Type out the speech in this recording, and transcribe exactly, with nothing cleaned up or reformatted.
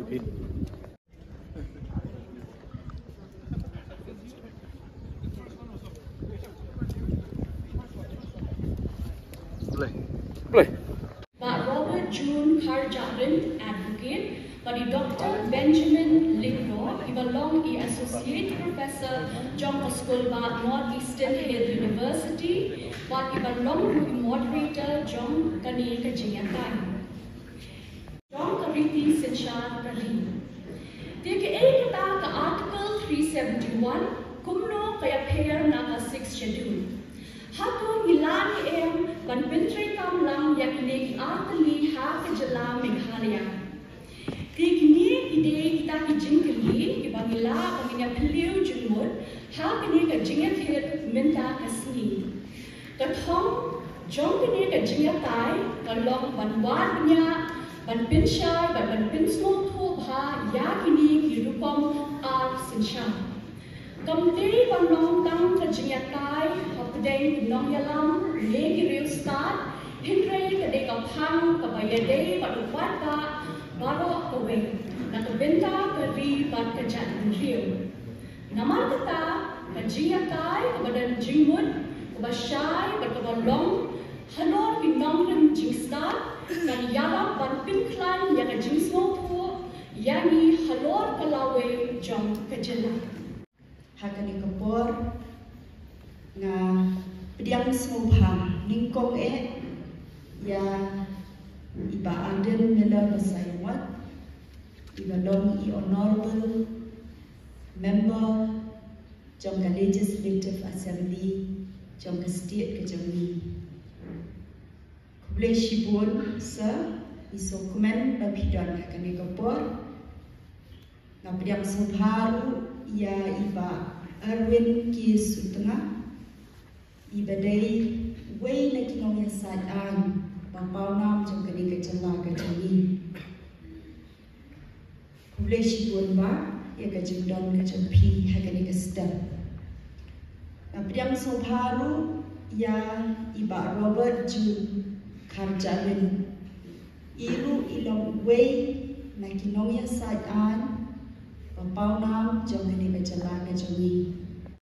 Play. Play. Bah Robert June Kharjahrin, Advocate, bad i Doktor Benjamin Lyngdoh, iba long i Associate Professor jong ka Skulbah North Eastern Hill University, bad iba long ruh i Moderator jong kane ka jingïatai. Jong ka riti synshar ka ri. Te kaei kata ka Article three seventy-one, kumno ka ïapher na ka Sixth Schedule? Hato ngi lah ne em ban pyntreikam lang ïa kine ki artylli ha ka jylla Meghalaya? Te kine ki dei kita ki jingkylli kiba ngi lah ban ïa phylliew jingmut ha kane ka jingïakhih mynta ka sngi. Ka thong jong kane ka jingïatai ka long ban wad bniah, ban pynshai bad ban pynsngewthuh bha ïa kine ki rukom ar synshar. Kam dei ban long tang ka jingïatai hapdeng ki nongïalam ne ki riewstad, hynrei ka dei ka phang kaba ïadei bad u paidbah baroh kawei na ka bynta ka ri bad ka jaitbynriew. Namar kata, ka jingïatai kaba don jingmut, kaba shai bad kaba long halor ki nongrim jingstad kan ïarap ban pynkhlaiñ ïa ka jingsngewthuh ïa ngi halor ka lawei jong ka jylla. Ha kane ka por nga pdiang sngewbha nyngkong eh ïa i Bah Ardent Miller Basaiawmoit, iba long i Honorable Member jong ka Legislative Assembly jong ka State ka jong ngi. Khublei shibun Sir, ngi sngewkmen ba phi don ha kane ka por. Nga pdiang sngewbha ruh ïa i Bah Erwin K Sutnga, iba dei uwei na ki nongïasaid aiñ ba pawnam jong kane ka jylla ka jong ngi. Khublei shibun Bah ïa ka jingdon ka jong phi ha kane ka step. Nga pdiang sngewbha ruh ïa i Bah Robert June Kharjahrin, i ruh i long uwei na ki nongïasaid aiñ ba pawnam jong kane ka jylla ka jong ngi.